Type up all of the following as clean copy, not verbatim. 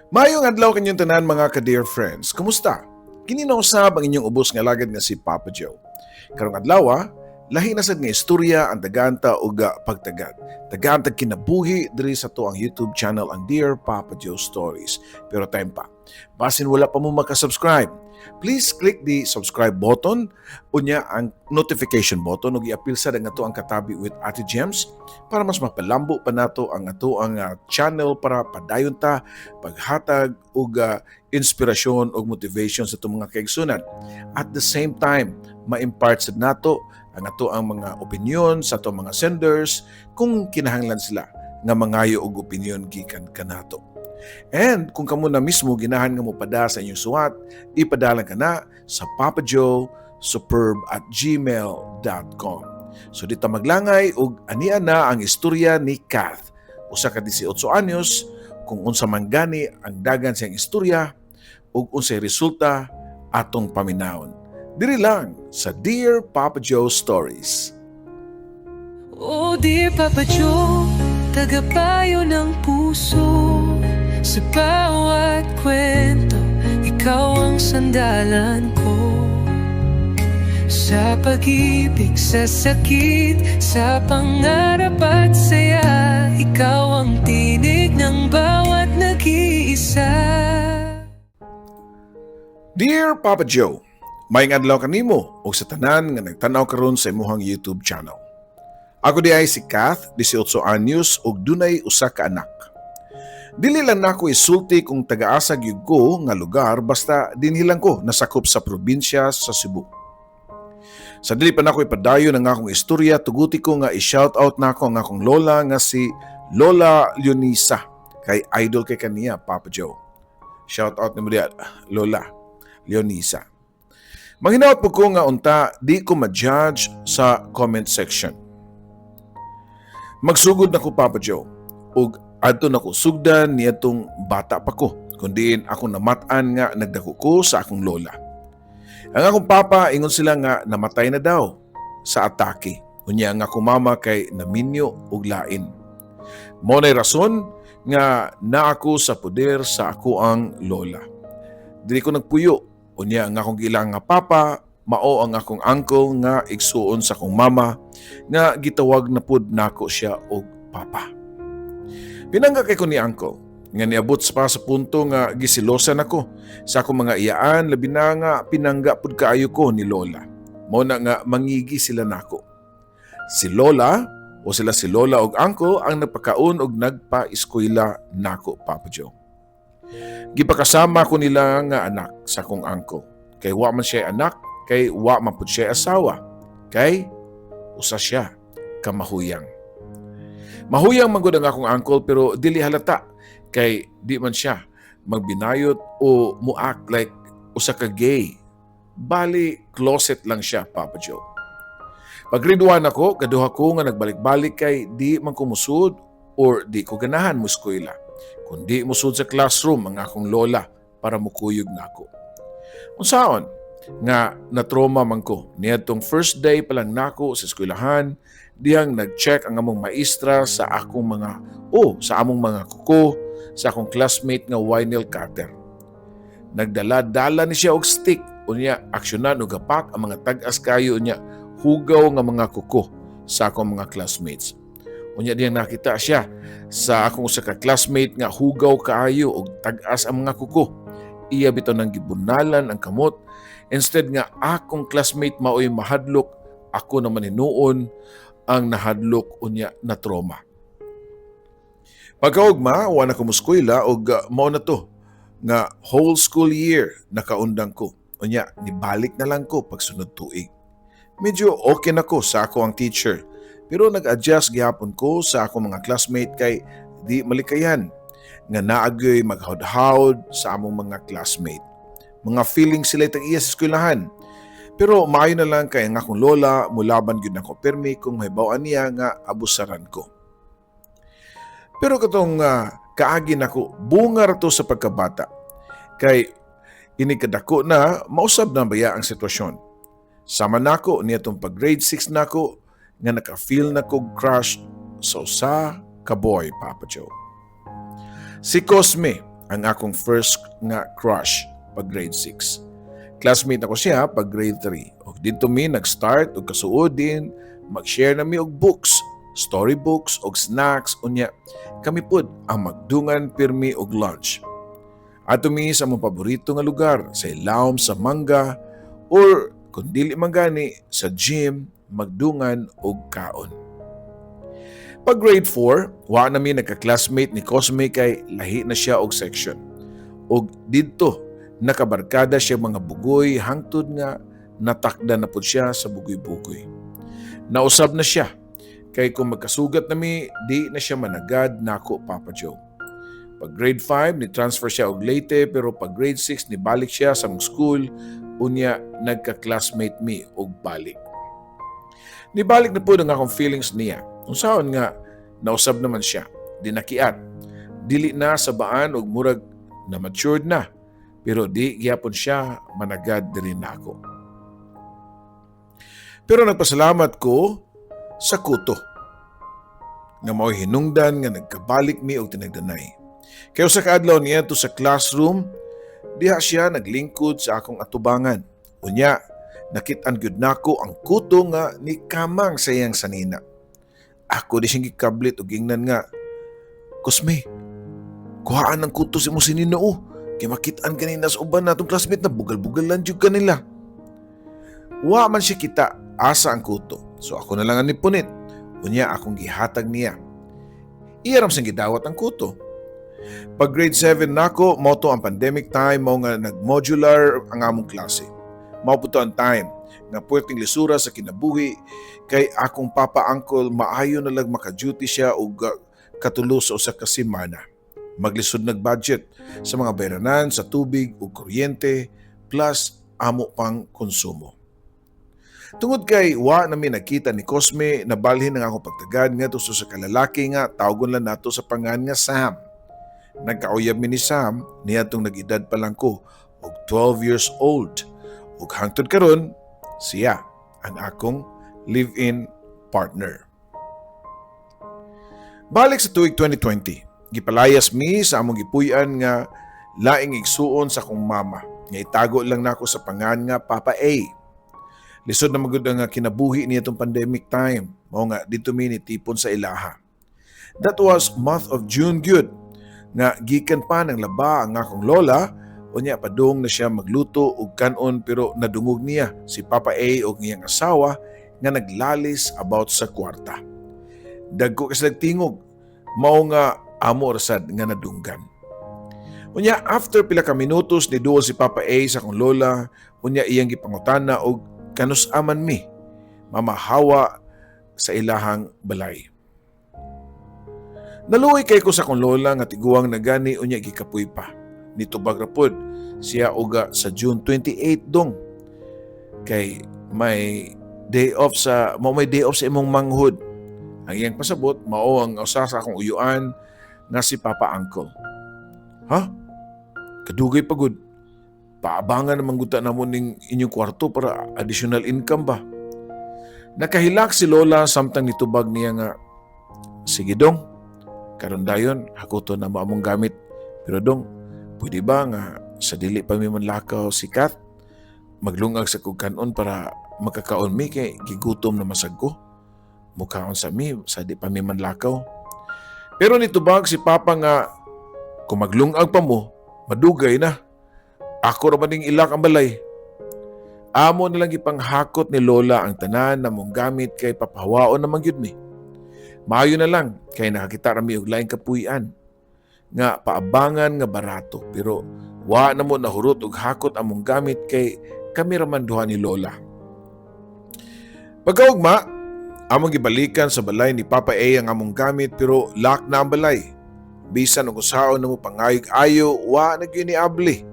Maayong adlaw kaninyong tanan, mga ka-dear friends. Kumusta? Kini na usab ang inyong ubos nga alagad nga si Papa Joe. Karong adlaw, lahi na sad nga istorya ang tagaan ta og pagtagad. Tagaan tag kinabuhi diri sa atoang YouTube channel, ang Dear Papa Joe Stories. Pero time pa. Basin wala pa mo makasubscribe, please click the subscribe button unya ang notification button ug iapil sad ang atoang katabi with Ate Gems para mas mapalambo pa nato ang atoang channel para padayon ta paghatag og inspirasyon ug motivation sa atong mga kaigsunan. At the same time, ma-impart sad nato ang atoang mga opinion sa atong mga senders kung kinahanglan sila nga mangayo og opinion gikan kanato. And kung kamo na mismo ginahan nga mopada sa inyong suwat, ipadala ka na sa papajoesuperb@gmail.com. So di ta maglangay ug ania na ang istorya ni Kath. Usa ka 18 anyos, kung unsa man gani ang dagan siyang istorya ug unsay resulta, atong paminawon. Diri lang sa Dear Papa Joe Stories. Oh dear Papa Joe, tagapayo ng puso. Sa bawat kwento, ikaw ang sandalan ko. Sa pag-ibig, sa sakit, sa pangarap at saya, ikaw ang tinig ng bawat nag-iisa. Dear Papa Joe, maayong adlaw kanimo ug sa tanan nga nagtan-aw karon sa imuhang YouTube channel. Ako diay si Kath, 18 anyos ug dunay usa ka anak. Dili lang nako isulti kung taga-asa gyud ko nga lugar, basta dinhi lang ko nasakop sa probinsya sa Cebu. Sa dili pa nako ipadayon ang akong istorya, tuguti ko nga i-shout out nako ang akong lola nga si Lola Leonisa kay idol kay kaniya, Papa Joe. Shout out nimo diya, Lola Leonisa. Manghinaot po ko nga unta di ko ma-judge sa comment section. Magsugod na ko, Papa Joe, ug adto na ko sugdan niadtong bata pa ko, kun diin ako namat-an nga nagdako ko sa akong lola. Ang akong papa, ingon sila nga namatay na daw sa atake. Unya ang akong mama kay naminyo og lain. Mao nay rason nga naa ako sa poder sa akoang lola. Diri ko nagpuyo. Unya ang akong giilang nga papa mao ang akong uncle nga igsuon sa akong mama nga gitawag na pud nako siya og papa. Pinangga kay ko ni uncle nga niabot pa sa punto nga gisilosan ako sa akong mga iyaan, labi na nga pinangga pud kaayo ko ni lola. Mao na nga mangigi sila nako. Si lola o sila si lola og uncle ang nagpakaon og nagpa-eskwela nako, Papa Joe. Gipakasama ko nila nga anak sa akong uncle. Kay wa man siya anak, kay wa man pud siya asawa. Kay usa siya ka mahuyang. Mahuyang man gud ang akong uncle pero dili halata kay di man siya magbinayot o muact like usa ka gay. Bali, closet lang siya, Papa Joe. Pag grade 1 ako, kaduha ko nga nagbalik-balik kay di man ko musud or di ko ganahan mo eskwela. Kundi musud sa classroom ang akong lola para mukuyog nako. Unsaon nga na-trauma man ko niadtong first day pa lang nako sa eskwelahan, dihang nag-check ang among maestra sa akong mga o sa among mga kuko sa akong classmate nga vinyl cutter. Nagdala-dala ni siya og stick, unya aksyonan og gapak ang mga tag-as kayo unya hugaw nga mga kuko sa akong mga classmates. Unya diyang nakita siya sa akong usa ka classmate nga hugaw kaayo og tag-as ang mga kuko. Iya bitaw nang gibunalan ang kamot. Instead nga akong classmate maoy mahadlok, ako naman hinuon ang nahadlok unya na trauma. Pagkaugma, wa na ko moskwela og mao na to nga whole school year nakaundang ko. Unya, nibalik na lang ko pagsunod tuig. Medyo okay na ko sa akoang teacher. Pero nag-adjust gihapon ko sa akong mga classmate kay di malikayan nga naagyoy maghawd-hawd sa among mga classmate. Mga feeling sila itang iya sa eskwelahan. Pero maayo na lang kay ang akong lola mulaban gyud nako permi kung mahibaw-an niya nga abusaran ko. Pero katong kaagi nako, bunga ra to sa pagkabata. Kay ini kadako na, mausab na baya ang sitwasyon. Sama nako niadtong pag grade 6 nako nga naka-feel na kog crush sa usa ka boy, Papa Joe. Si Cosme Ang akong first nga crush pag grade 6. Classmate ako siya pag grade 3. Og didto mi nag-start og kasuod din, mag-share na mi og books, storybooks og snacks, unya kami pud ang magdungan pirmi og lunch. Adto mi sa among paborito nga lugar, sa ilawom sa mangga or kung dili man gani sa gym magdungan og kaon. Pag grade 4, wa na mi nagka-classmate ni Cosme kay lahi na siya og section. Og didto nakabarkada siya mga bugoy hangtod nga natakda na pud siya sa bugoy-bugoy. Nausab na siya kay kung magkasugat na mi, di na siya managad nako, Papa Joe. Pag grade 5, ni transfer siya og Leyte, pero pag grade 6 nibalik siya sa among school, unya nagka-classmate mi og balik. Nibalik na pud ang akong feelings niya. Unsaon nga nausab naman siya, di nakiat. Dili na sa baan og murag na matured na. Pero di gyapon siya managad diri nako. Pero nagpasalamat ko sa kuto nga mao'y hinungdan nga nagkabalik mi og tinagdanay. Kay usa ka adlaw niya to sa classroom, diha siya naglingkod sa akong atubangan. Unya, nakit-an gyud nako ang kuto nga ni kamang sa iyang sanina. Ako di siyang gikablit og ingnan nga, "Cosme, kuhaan ang kuto sa imong sinina o. Kay makit-an kanina sa uban natong classmate na bugal-bugal lang jud kanila." Wa man siya kita asa ang kuto. So ako na lang ang nipunit. Unya akong gihatag niya. Iya ra man siyang gidawat ang kuto. Pag grade 7 nako, mao to ang pandemic time, mao nga nag-modular ang among klase. Mao pud to ang time nga puwerteng lisura sa kinabuhi kay akong papa uncle maayo na lang maka-duty siya og katulo sa usa ka semana. Maglisod nag-budget sa mga bayranan sa tubig ug kuryente plus amo pang konsumo. Tungod kay wa na mi nakita ni Cosme, nabalhin ang akong pagtagad ngadto sa kalalaki nga tawgon lang nato sa pangan nga Sam. Nagkauyab mi ni Sam niadtong nag-edad pa lang ko og 12 years old. Ug hangtod karon siya ang akong live-in partner. Balik sa tuig 2020, gipalayas mi sa among gipuy-an nga laing igsuon sa akong mama nga itago lang nako sa pangan nga Papa A. Lisod na magud ang kinabuhi niya itong pandemic time. Mao nga didto mi ni tipon sa ilaha. That was month of June gyud nga gikan pa ng laba ang akong lola, unya padung na siya magluto og kanon, pero nadungog niya si Papa A og iyang asawa nga naglalis about sa kwarta. Dagko kasi nagtingog, mao nga amo rasad nga nadunggan. Unya after pila ka minutos ni duol si Papa A sa akong lola, unya iyang gipangutana og kanus aman mi mamahawa sa ilahang balay. Naluoy kay ko sa akong lola nga tiguang na gani, unya gikapoy pa. Nitubag ra pod siya uga sa June 28 dong. Kay may day off sa mo, may day off sa imong manghud. Ang iyang pasabot mao ang usa sa akong uyuan nga si Papa Uncle. "Ha? Kadugay pa gud. Paabangan naman gud ta namo ning inyong kwarto para additional income ba?" Nakahilak si Lola samtang nitubag niya nga, "Sige dong, karon dayon hakuton na mo among gamit. Pero dong, pwede ba nga sa dili pa mi manlakaw si Kat, maglungag sa kog kanon para makakaon mi kay gigutom na masag ko. Mukaon sa mi sa di pa mi manlakaw." Pero nitubag si Papa nga, "Kung maglungag pa mo, madugay na. Ako ra man ning i-lock ang balay." Amo na lang ipanghakot ni Lola ang tanan na mong gamit kay papahawaon naman gyud mi. Maayo na lang kay nakakita ra mi og laing kapuy-an nga paabangan nga barato, pero wa na mo nahurot og hakot among gamit kay kami ra man duha ni Lola. Pagkaugma, among gibalikan sa balay ni Papa A ang among gamit, pero lock na ang balay. Bisan og usaon na mo pangayog ayo, wa na gyud ni abli.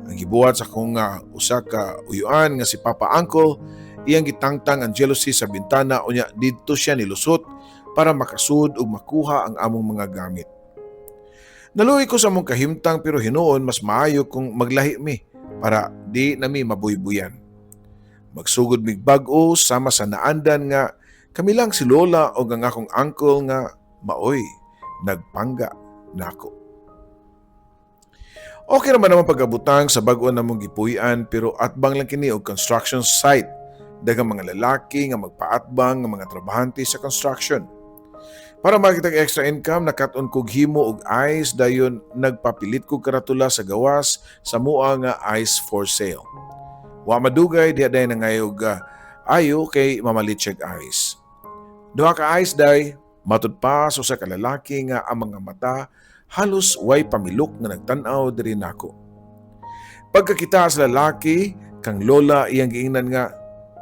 Ang gibuhat sa akong nga usa ka uyuan nga si Papa Uncle, iyang gitangtang ang jealousy sa bintana, unya didto siya nilusot para makasud ug makuha ang among mga gamit. Naluoy ko sa among kahimtang, pero hinuon mas maayo kung maglahi mi para di na mi mabuybuyan. Magsugod mig bag-o sama sa naandan nga kami lang si Lola o ang akong uncle nga maoy nagpangga nako. Okay naman naman pag-abutang sa bag-o namong gipuy-an, pero atbang lang kini og construction site. Daghang mga lalaki nga magpaatbang nga mga trabahante sa construction. Para makitag extra income, nakat-on kog himo og ice, dayon nagpapilit kog karatula sa gawas sa mua nga "Ice for sale." Wa madugay, diha day nangayog ayo kay mamalit siya ice. "Duha ka ice, day," matud pa sa usa ka lalaki nga ang mga mata halos way pamilok nga nagtan-aw diri nako. Pagkakita sa lalaki kang lola, iyang giingnan nga,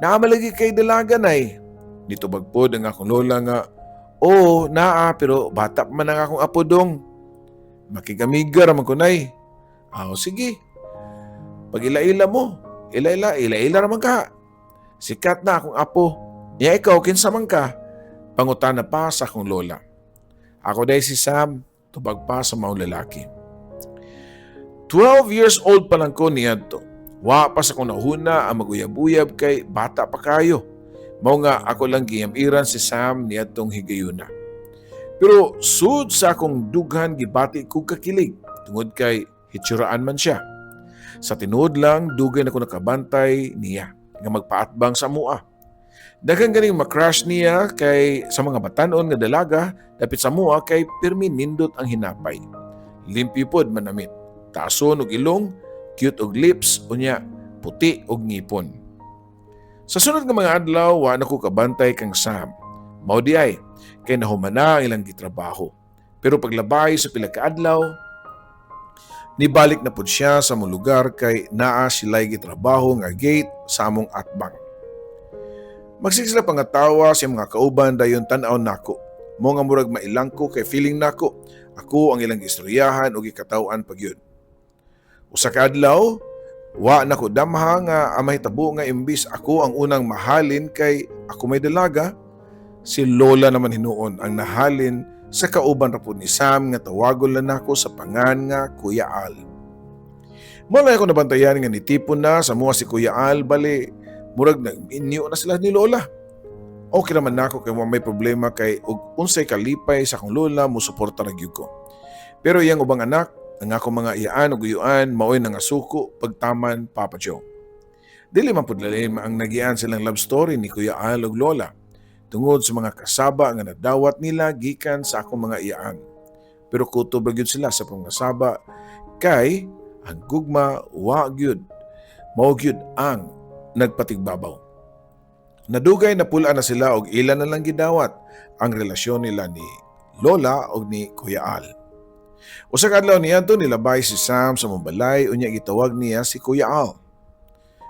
"Naa man lagi kay dalaga, nay." Nitubag pod ang akong lola nga, "Oo, naa, pero bata pa man ang akong apo dong." "Makigamiga raman ko, nay." "Aw, sige. Pag ila-ila mo, ila-ila, ila-ila raman ka. Sikat na akong apo. Ya ikaw, kinsa man ka?" Pangutana pa sa akong lola. "Ako diay si Sam," tubag pa sa maong lalaki. 12 years old pa lang ko niadto. Wa pa sa akong nahuna ang maguyab-uyab kay bata pa kayo. Mao nga ako lang giyamiran si Sam niadtong higayuna. Pero sud sa akong dughan, gibati kog kakilig tungod kay hitsuraan man siya. Sa tinuod lang, dugay na ko nakabantay niya nga magpaatbang sa mua. Daghan ganing makrush niya kay sa mga batanon nga dalaga dapit sa mua kay pirmi nindot ang hinapay. Limpyo pod manamit. Taason og ilong, cute og lips, unya puti og ngipon. Sa sunod nga mga adlaw, wa na ko kabantay kang Sam. Mao di ay kay nahuman na ang ilang gitrabaho. Pero paglabay sa pila ka adlaw, nibalik na pud siya sa among lugar kay naa sila'y gitrabaho nga gate sa among atbang. Magsige sila pangatawa sa mga kauban, dayon tan-aw nako. Mao nga murag mailang ko kay feeling nako ako ang ilang gistoryahan o gikataw-an pa gyud. Usa ka adlaw, wa na ko damha nga ang mahitabo nga imbis ako ang unang mahalin kay ako may dalaga, si Lola naman hinuon ang nahalin sa kauban ra pud ni Sam nga tawagon lang nako sa pangan nga Kuya Al. Mao ako nabantayan nga nitipon na sa mua si Kuya Al, bali murag nag-inyo na sila ni Lola. Okay naman nako kay wa may problema kay og unsay kalipay sa akong lola, mo suporta ra gyud ko. Pero iyang ubang anak, ang akong mga iyaan ug uyuan, maoy nangasuko pagtaman, Papa Joe. Dili man pud lalim ang nagian silang love story ni Kuya Al ug Lola tungod sa mga kasaba nga nadawat nila gikan sa akong mga iyaan. Pero kutob ra gyud sila sa pangasaba kay ang gugma wa gyud mao gyud ang nagpatigbabaw. Nadugay na pula na sila og ilan na lang gidawat ang relasyon nila ni Lola og ni Kuya Al. Usa ka adlaw niadto, nilabay si Sam sa among balay, unya gitawag niya si Kuya Al.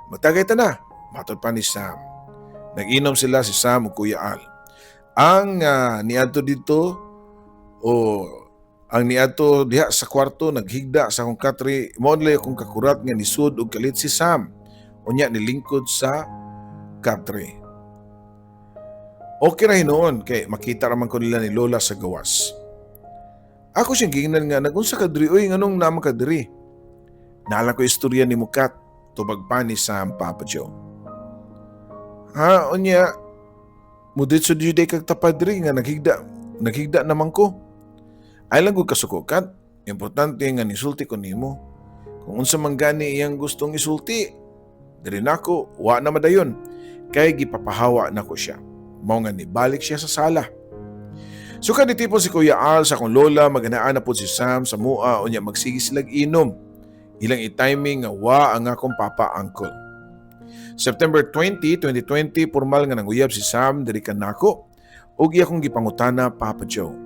"Magtagay ta na," matod pa ni Sam. Nag-inom sila si Sam ug Kuya Al. Ang niadto dito o ang niadto diha sa kwarto, naghigda sa akong katre, mao nila akong kakurat nga nisud og kalit si Sam. Unya nilingkod sa katre. Okay ra hinuon kay makita ra man ko nila ni Lola sa gawas. Ako siyang giingnan nga, "Nagunsa ka diri oy, nganong naa man ka diri?" "Naa lang ko istorya nimo, Kat," tubag pa ni Sam, Papa Joe. "Ha, unya muditso jud kag tapad diri nga naghigda, naghigda naman ko." "Ay lang gud kasuko, Kat. Importante nga nisulti ko nimo. Kung unsa man gani iyang gustong isulti, diri nako, wa na madayon. Kay gipapahawa nako siya." Mao nga nibalik siya sa sala. Sukad nitipon si Kuya Al sa akong lola, maganaan na po si Sam sa mua, unya magsige silag inom. Ilang i-timing nga wa ang akong papa uncle. September 20, 2020, formal nga nanguyab si Sam diri kanako ug iya akong gipangutana, Papa Joe.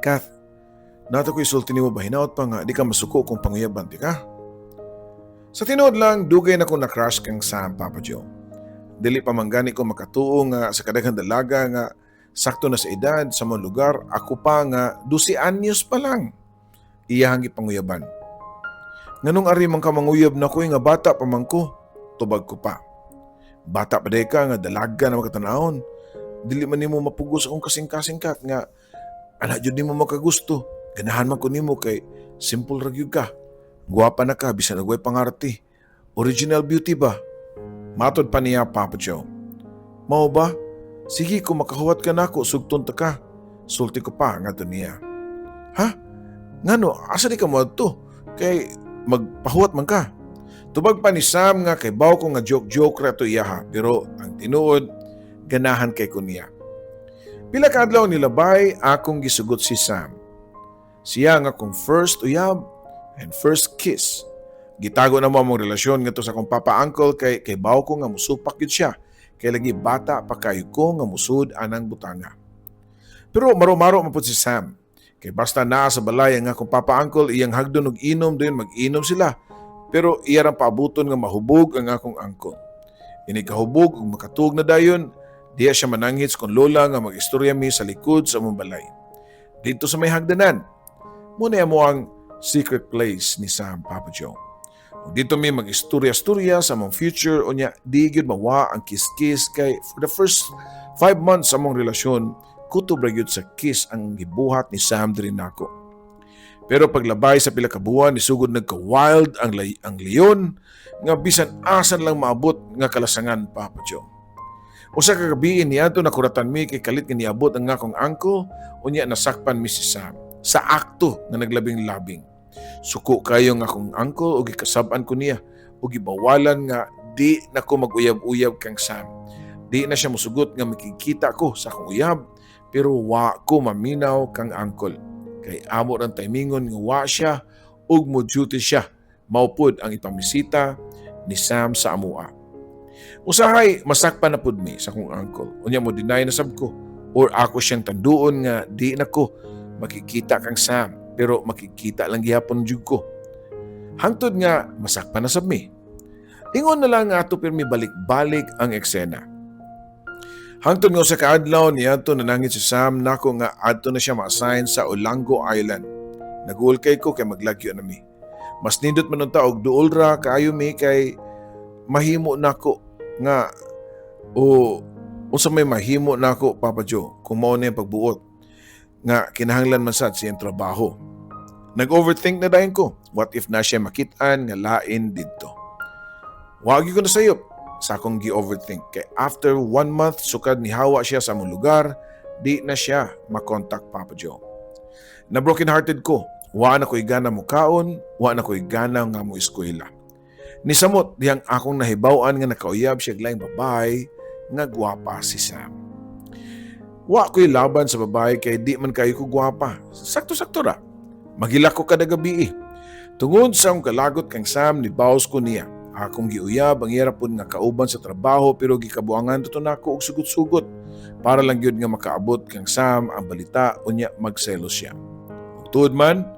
"Kath, naa to ko isulti nimo ba, hinaot pa nga di ka masuko kung panguyaban ti ka. Sa tinuod lang, dugay na ko na-crush kang Sam, Papa Joe. Dili pa man gani ko makatuo nga sa kadaghang dalaga nga sakto na sa edad sa mga lugar, ako pa nga 12 anyos pa lang iyahang gipanguyaban. "Nganong ari man ka manguyab nako nga bata pa man ko?" tubag ko pa. "Bata pa diay ka nga dalaga na makatanawon. Dili man nimo mapugos akong kasing-kasing, Kat, nga ana jud nimo makagusto. Ganahan man ko nimo kay simple ra gyud ka. Gwapa na ka bisan og way pangarte. Original beauty ba?" Matod pa niya, Papa Joe. "Mao ba? Sige, kung makahuwat ka nako, sugton ta ka," sulti ko pa ngadto niya. "Ha? Ngano, asa di ka moadto? Kay magpahuwat man ka. Tubag pa ni Sam nga kay baw ko nga joke-joke ra to iyaha, pero ang tinuod, ganahan kay ko niya. Pila ka adlaw nilabay, akong gisugot si Sam. Siya nga akong first uyab and first kiss. Gitago na mo among relasyon ngadto sa akong papa uncle kay baw ko nga musupak gyud siya. Kay lagi bata pa kayo ko nga musud anang butanga. Pero maro-maro man pud si Sam. Kay basta naa sa balay ang akong papa uncle, iyang hagdon og inom din, mag-inom sila. Pero iya rang paabuton nga mahubog ang akong uncle. Ini kahubog ug makatug na dayon, diya siya mananghit sa akong lola nga mag-istorya mi sa likod sa among balay. Dito sa may hagdanan. Muna mo ang secret place ni Sam, Papa Joe. Ug dito mi mag-istorya-istorya sa among future, unya di gyud mawa ang kiss-kiss kay for the first 5 months sa among relasyon, kutob ra gyud sa kiss ang gibuhat ni Sam diri nako. Pero paglabay sa pila ka buwan, nisugod nagka-wild ang leon nga bisan asan lang maabot nga kalasangan, Papa Joe. Usa ka gabi niadto nakuratan mi kay kalit nga niabot ang akong uncle, unya nasakpan mi si Sam sa akto nga naglabing-labing. Suko kayo nga akong uncle ug gikasab-an ko niya ug gibawalan nga di na ko mag-uyab-uyab kang Sam. Di na siya musugot nga makikita ko sa akong uyab, pero wa ko maminaw kang uncle. Kay amo rang timingon nga wa siya ug mo duty siya. Maupod ang ipamisita ni Sam sa amua. Usahay masakpan na pud mi sa akong uncle. Unya mo deny na sab ko or ako siyang tanduon nga di na ko makikita kang Sam, pero makikita lang gihapon jud ko. Hangtod nga masakpan na sab mi. Ingon na lang nga ato pirmi balik-balik ang eksena. Hangtod nga sa kaadlaw niadto nanangit si Sam nako nga adto na siya ma-assign sa Olango Island. Naguol kay ko kay maglagyo na mi. Mas nindot man unta og duol ra kaayo mi kay mahimo nako nga o unsa may mahimo nako, Papa Joe, kung mao na yung pagbuot nga kinahanglan man sad siyang trabaho. Nag-overthink na dayon ko. What if na siya makitaan nga lain didto? Wagi ko na sayop sa akong gi-overthink kay after one month sukad nihawa siya sa among lugar, di na siya makontak, Papa Joe. Na broken hearted ko. Wa na ko'y gana mo kaon, wa na ko'y gana nga mo eskwela. Nisamot dihang akong nahibaw-an nga nakauyab siya laing babae nga gwapa si Sam. Wa ko'y laban sa babae kay di man kayo ko gwapa. Sakto-sakto ra. Maghilak ko kada gabi eh. Tungod sa akong kalagot kang Sam, ni baos ko niya. Akong giuyab ang iya pud nga kauban sa trabaho, pero gikabuangan to nako og sugot-sugot para lang gyud nga makaabot kang Sam ang balita, unya magselos siya. Ug tuod man,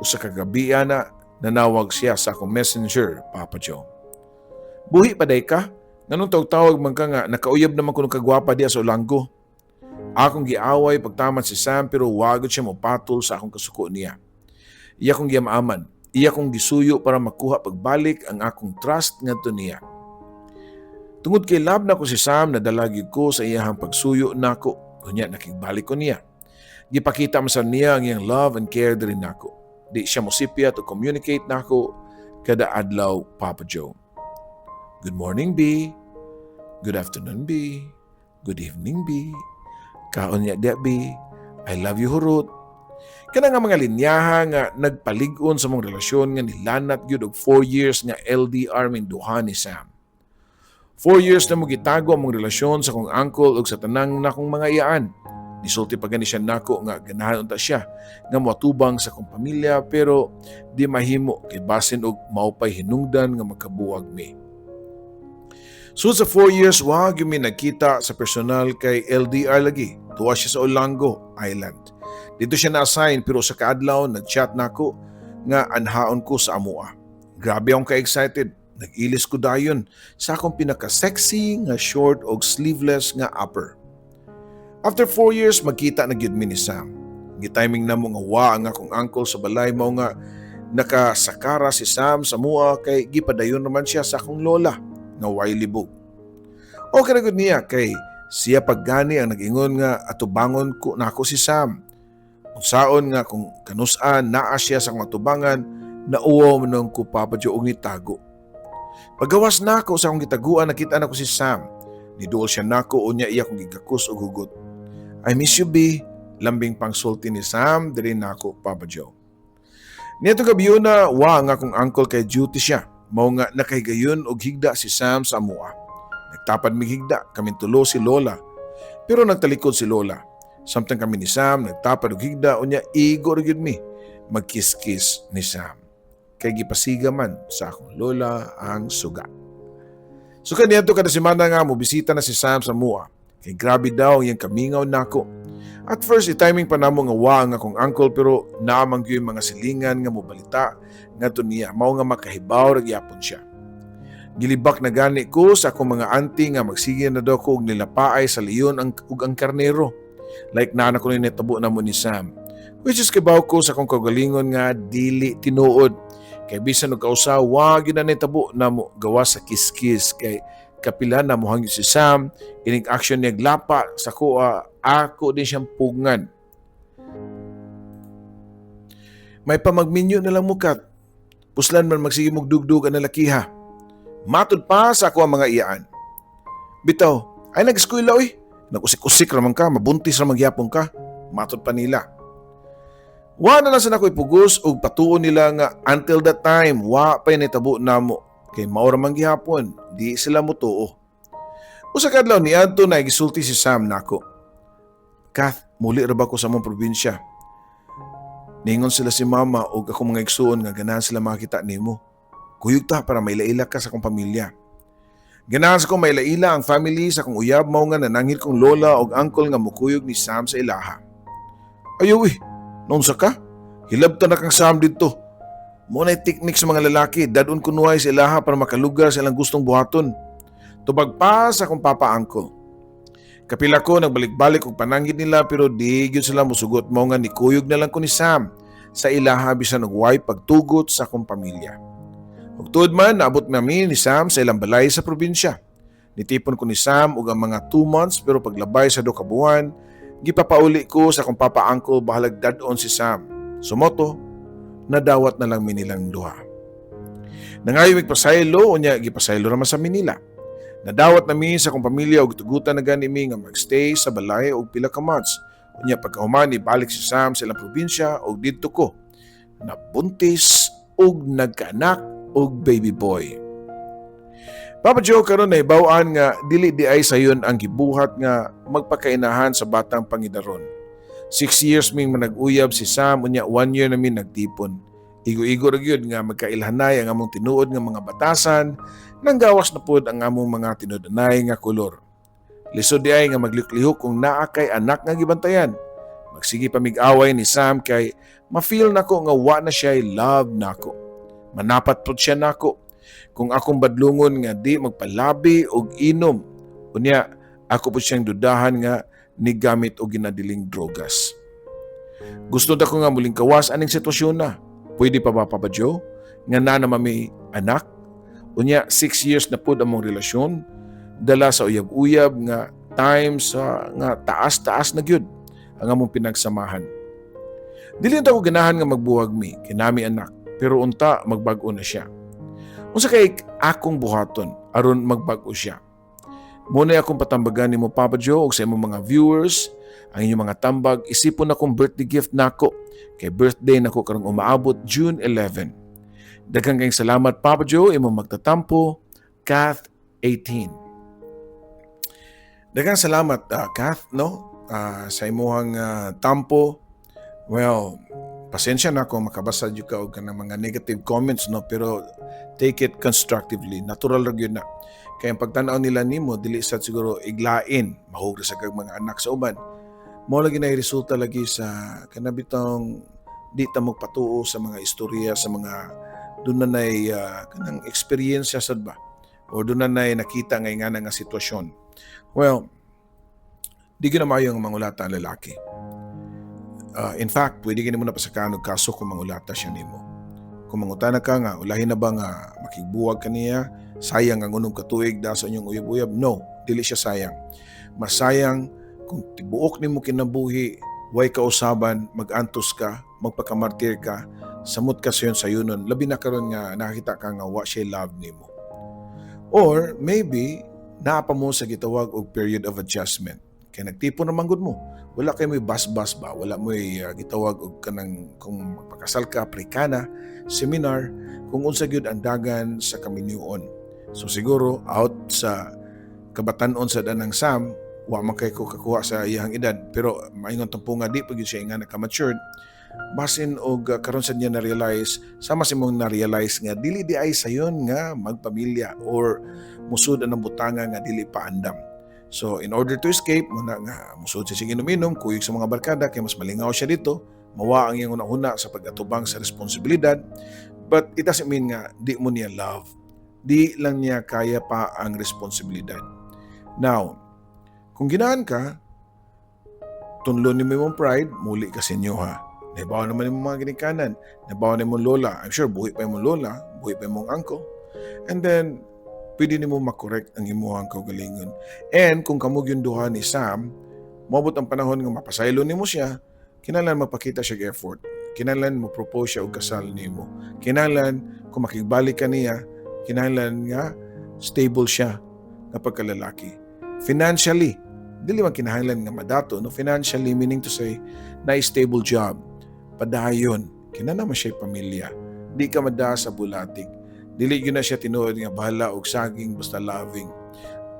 usa ka gabi ana, nanawag siya sa akong Messenger, Papa Joe. "Buhi pa day ka? Nganong tawag-tawag man ka nga nakauyab naman kuno kagwapa diya sa Olango?" Akong giaway pagtaman si Sam, pero wagod siya mopatol sa akong kasuko niya. Iya kong giyamaman. Iya kong gisuyo para makuha pagbalik ang akong trust ngadto niya. Tungod kay love nako si Sam, nadala gyud ko sa iyahang pagsuyo nako. Unya nakigbalik ko niya. Gipakita man sa niya ang iyang love and care diri nako. Di siya mosipya to communicate nako kada adlaw, Papa Joe. "Good morning, B. Good afternoon, B. Good evening, B. Kaon ya dia, B. I love you, hurot." Kana nga mga linyaha nga nagpalig-on sa mong relasyon nga nilanat gyud og 4 years nga LDR min duha ni Sam. 4 years na mo gitago among relasyon sa akong uncle ug sa tanang nakong mga iyaan. Nisulti pa gani siya nako nga ganahan unta siya nga moatubang sa akong pamilya, pero di mahimo kay basin og maupay hinungdan nga magkabuwag mi. So sa 4 years, wa gyud mi nagkita sa personal kay LDR lagi. Tuwa siya sa Olango Island. Dito siya na-assign, pero sa kaadlaw nag-chat nako nga anhaon ko sa amua. Grabe akong ka-excited. Nag-ilis ko dayon sa akong pinaka-sexy nga short og sleeveless nga upper. After 4 years, magkita na gyud mi ni Sam. Gitiming namo nga wa ang akong uncle sa balay, mao nga nakasakara si Sam sa mua kay gipadayon naman siya sa akong lola nga way libog. Okay ra gud niya kay siya paggani ang nag-ingon nga atubangon ko nako si Sam. Unsaon nga kung kanusan naa siya sa akong atubangan, nauwaw man ko, Papa Joe, og nitago. Pagawas nako sa akong gitaguan, nakita nako si Sam. Niduol siya nako, unya iya kong gigakos og hugot. "I miss you, B." Lambing pangsulti ni Sam diri nako, Papa Joe. Niadtong gabiuna, wa ang akong uncle kay duty siya. Mao nga nakahigayon og higda si Sam sa amoa. Nagtapad mig higda, kaming tulo si Lola. Pero nagtalikod si Lola. Samtang kami ni Sam nagtapad og higda, unya igo ra gyud mi magkiss-kiss ni Sam. Kay gipasiga man sa akong lola ang suga. So kaniadto kada semana nga mobisita na si Sam sa amoa. Kay grabe daw ang iyang kamingaw nako. At first, i-timing pa namo nga wa ang akong uncle, pero naa man gyud mga silingan nga mobalita ngadto niya, mao nga makahibaw ra gyapon siya. Gilibak na gani ko sa akong mga auntie nga magsige na daw ko og nilapaay sa leon ug ang karnero. Like naa na ko ni nitabo namo ni Sam. Which is kibaw ko sa akong kaugalingon nga dili tinuod. Kay bisan og kausa, wa gyud na nitabo namo gawas sa kiss-kiss, kay kapila na mohangyo si Sam, inig action niya lapa sa kuha, ako din siyang pugngan. "May pamagminyo na lang mukat. Puslan man magsige mong dugdug ang lalakiha." Matud pa sa ako ang mga iyaan. "Bitaw, ay nag-eskwela oy. Nag-usik-usik raman ka, mabuntis ra magyapon ka." Matud pa nila. Wa na lang sa nako ipugos og patuon nila nga until that time, wa pa nitabo namo. Kay mao ra man gihapon, di sila motuo. Usa ka adlaw niadto na gisulti si Sam nako. "Kath, muli ra ba ko sa among probinsya? Ningon sila si mama ug akong mga igsuon nga ganahan sila makita nimo. Kuyog ta para maila-ila ka sa akong pamilya." Ganahan sa kong maila-ila ang family sa akong uyab, mao nga nananghid kong lola ug uncle nga mukuyog ni Sam sa ilaha. "Ayaw eh, naunsa ka? Hilabta na kang Sam dito." Mao na technique sa mga lalaki, dad-on kunuhay sa ilaha para makalugar sa ilang gustong buhaton. Tubag pa sa akong papa uncle. Kapila ko nagbalik-balik og pananghid nila, pero di gyud sila musugot, mao nga nikuyog na lang ko ni Sam sa ilaha bisan og way pagtugot sa akong pamilya. Ug tuod man, naabot nami ni Sam sa ilang balay sa probinsya. Nitipon ko ni Sam og ang mga 2 months, pero paglabay sa 2 ka buwan, gipapauli ko sa akong papa uncle bahalag dad-on si Sam. So mao to, nadawat na lang mi nilang duha. Nangayo mig pasaylo, unya gipasaylo raman sa Manila. Nadawat nami sa akong pamilya ug tugutan na gani mi nga magstay sa balay og pila ka months. Unya pagkahuman, ibalik si Sam sa ilang probinsya ug didto ko nabuntis ug nagkaanak og baby boy. Papa Joe, karon nahibaw-an nga dili diay sayon ang gibuhat nga magpakainahan sa batang pangidaron. 6 years ming manag-uyab si Sam, unya one year na mi nagtipon. Igo-igo ra gyud nga magkailhanay ang among tinuod nga mga batasan nang gawas na pod ang among mga tinud-anay nga kolor. Lisod diay nga maglihok kung naa kay anak nga gibantayan. Magsige pa mig-away ni Sam kay ma-feel nako nga wa na siya love nako. Manapat pod siya nako. Kung akong badlungon nga di magpalabi og inom, unya ako po siyang dudahan nga nigamit og ginadiling drogas. Gusto ta ko nga muling kawas aning sitwasyon na. Pwede pa ba, Papa Joe? Nga na naman may anak? Unya, 6 years na pud among relasyon. Dala sa uyab-uyab nga time sa nga taas-taas na gyud ang among pinagsamahan. Dili ta ko ganahan nga magbuwag mi, kinami anak, pero unta magbag-o na siya. Unsa kay akong buhaton aron magbag-o siya? Mao na akong patambagan nimo, Papa Joe, ug sa imong mga viewers. Ang inyong mga tambag isipon akong birthday gift nako kay birthday nako karong umaabot June 11. Daghang kayong salamat, Papa Joe. Imong magtatampo, Kath 18. Daghang salamat, Kath, no, sa imuhang tampo. Well, pasensya na kung makabasa jud ka og kanang mga negative comments, no, pero take it constructively. Natural ra gyud na. Kay ang pagtan-aw nila nimo dili sad siguro iglain, mahug ra sa kag mga anak sa uban. Mao lagi na resulta lagi sa kanabitong di ta magpatuo sa mga istorya sa mga doon na nay kanang eksperyensya sad ba o doon na nay nakita nga ingana nga sitwasyon. Well, di gyud na maayo ang mangulata ang lalaki. In fact, pwede gani mo na pasakaan og kaso kung mangulata siya nimo. Kung mangutana ka nga, ulahin na ba nga makigbuwag ka niya, sayang ang 6 ka tuig da sa inyong uyab-uyab? No, dili siya sayang. Masayang kung tibuok nimo kinabuhi, way kausaban, mag-antos ka, magpakamartir ka, samot ka sayon sayunon, labi na karon nga nakakita ka nga wa siya love nimo. Or maybe naa pa mo sa gitawag og period of adjustment. Kay nagtipon naman gud mo. Wala kay mo'y basbas ba, wala mo'y gitawag og kanang kung magpakasal ka, pre-Cana seminar kung unsa gyud ang dagan sa kaminyoon. So siguro out sa kabatan-on sa danang Sam, wa man kay ko kakuha sa iyang edad, pero maingon tampo nga di pa gyud siya nga naka-matured basin og karon sa niya na-realize sama sa imong na-realize nga dili di ay sayon nga magpamilya or musud ang butanga nga dili pa andam. So in order to escape mao na nga musud siya sige inom-inom, kuyog sa mga barkada kay mas malingaw siya dito, mawa ang iyang una-una sa pag-atubang sa responsibilidad. But it doesn't mean nga di mo niya love. Di lang niya kaya pa ang responsibilidad. Now, kung ginaan ka, tunlo nimo imong pride, muli ka sa inyo ha. Nahibaw naman imong mga ginikanan, nahibaw na imong lola. I'm sure buhi pa imong lola, buhi pa imong uncle. And then, pwede nimo makorek ang imuhang kaugalingon. And kung kamo gyud duha ni Sam, moabot ang panahon nga mapasaylo nimo siya, kinahanglan magpakita siya og effort. Kinahanglan mo propose siya og kasal nimo. Kinahanglan kung makigbalik ka niya, kinahanglan nga stable siya nga pagkalalaki. Financially, dili man kinahanglan nga madato, no? Financially, meaning to say, na stable job. Padayon, kinahanglan naman siya pamilya. Di ka mada sa bulatig. Dili gyud na siya tinuod nga bahala og saging basta loving.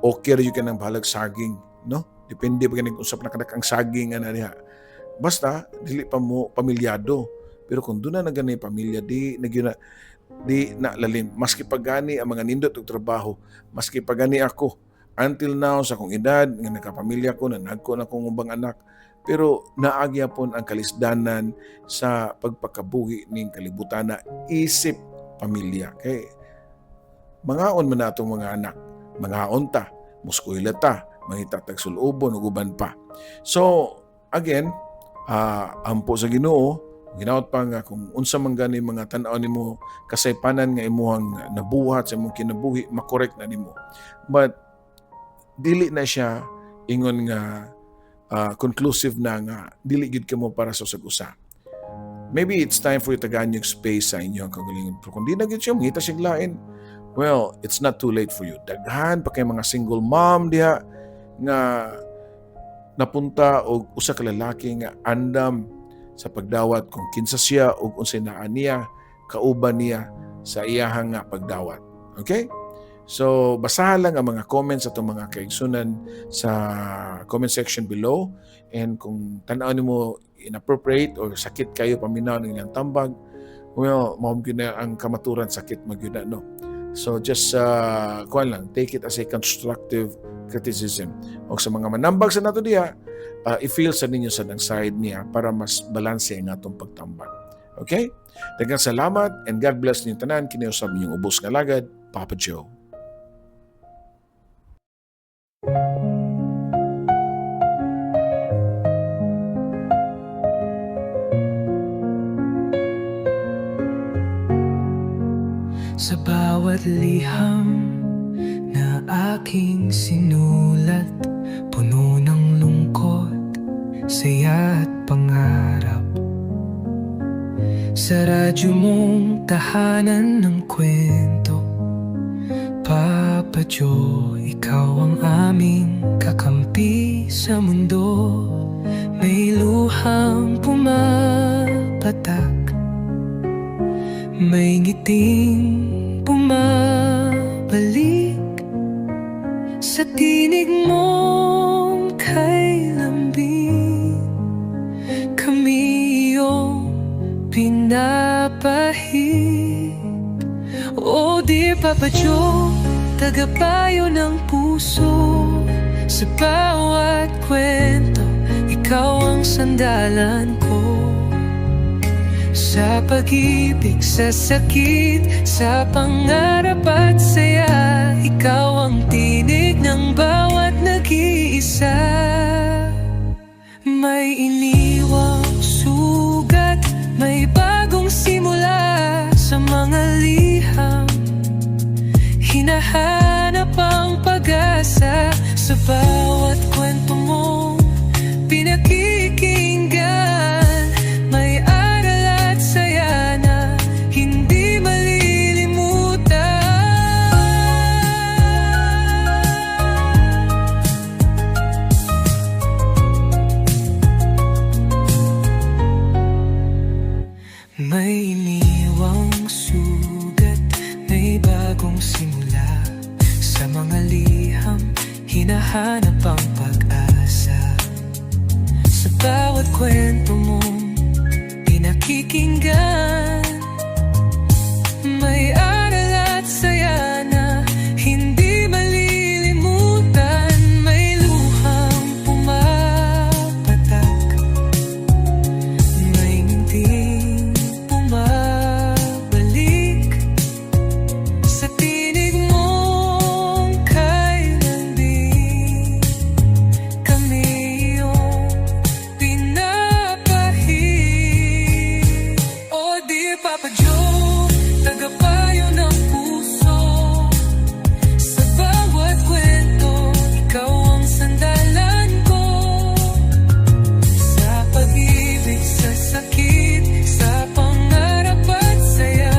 Okay ra gyud ka nang bahalag saging, no? Depende pa ganing usap na kanak ang saging ana diha. Basta dili pa mo pamilyado. Pero kung doon na gani pamilya, di na gyud na, di na lalim. Maski pa gani ang mga nindot og trabaho, maski pa gani ako until now sa akong edad nga nagkapamilya ko, nanagko na akong ubang anak, pero naagyapon ang kalisdanan sa pagpakabuhi ning kalibutan na isip pamilya. Kay mangaon man na atong mga anak, mangaon ta, muskwela ta, mangita tag sulubon ug uban pa. So again, ampo sa Ginoo, ginaot pa nga kung unsa man gani mga tan-aw nimo kasaypanan nga imuhang nabuhat sa imong kinabuhi, makorek na nimo. But dili na siya ingon nga conclusive na nga dili gyud kamo para sa usag usa. Maybe it's time for you to tagaan yung space sa inyong kaugalingon. Pero kung di na gyud siya, mangita siyang lain, well, it's not too late for you. Daghan pa kay mga single mom diha nga napunta og usa ka lalaki nga andam sa pagdawat kung kinsa siya ug unsay naa niya, kauban niya sa iyahang nga pagdawat. Okay? So, basahan lang ang mga comments atong mga kaigsunan sa comment section below, and kung tan-aw nimo inappropriate or sakit kayo paminaw ng ilang tambag, well, mao gyud na ang kamaturan, sakit man gyud na, no? So just kuan lang, take it as a constructive criticism. O sa mga manambag sa nato diha, i-feel sa ninyo sa nang side niya para mas balanse ang atong pagtambag. Okay? Daghang salamat and God bless ninyong tanan. Kini usab inyong ubos nga lagad, Papa Joe. Sa bawat liham na aking sinulat, puno ng lungkot, saya at pangarap. Sa radyo mong tahanan ng kwento, Papa Joe, ikaw ang aming kakampi sa mundo. May luhang pumapatak, may ngiting bumabalik sa tinig mong kay lambing. Kami iyong pinapahid. Oh dear Papa Joe, tagapayo ng puso. Sa bawat kwento, ikaw ang sandalan ko. Sa pag-ibig, sa sakit, sa pangarap at saya, ikaw ang tinig ng bawat nag-iisa. May iniwang sugat, may bagong simula. Sa mga liham, hinahanap ang pag-asa. Sa bawat kwento mong pinakikinggan, may aral at saya na hindi malilimutan. Bagong simula. Sa mga liham, hinahanap ang pag-asa. Sa bawat kwento mong pinakikinggan, may aral at saya na hindi malilimutan. May luhang pumapatak, may ngiting bumabalik. Sa tinig mong kay lambing, kami iyong pinapahid. Oh dear Papa Joe, tagapayo ng puso. Sa bawat kwento, ikaw ang sandalan ko. Sa pag-ibig, sa sakit, sa pangarap at saya,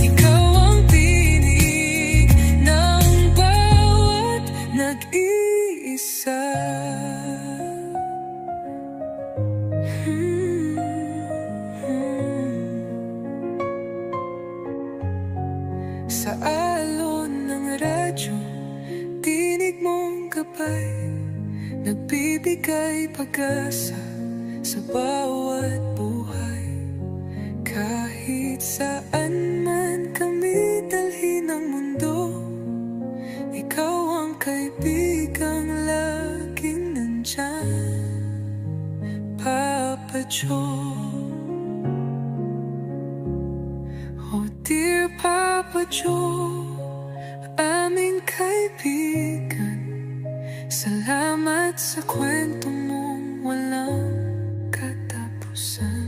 ikaw ang tinig ng bawat nag-iisa. Sa alon ng radyo, tinig mong gabay, nagbibigay pag-asa sa bawat buhay. Kahit saan man kami dalhin ng mundo, ikaw ang kaibigang laging nandyan, Papa Joe. Oh dear Papa Joe, aming kaibigan, salamat sa kwento mong walang katapusan.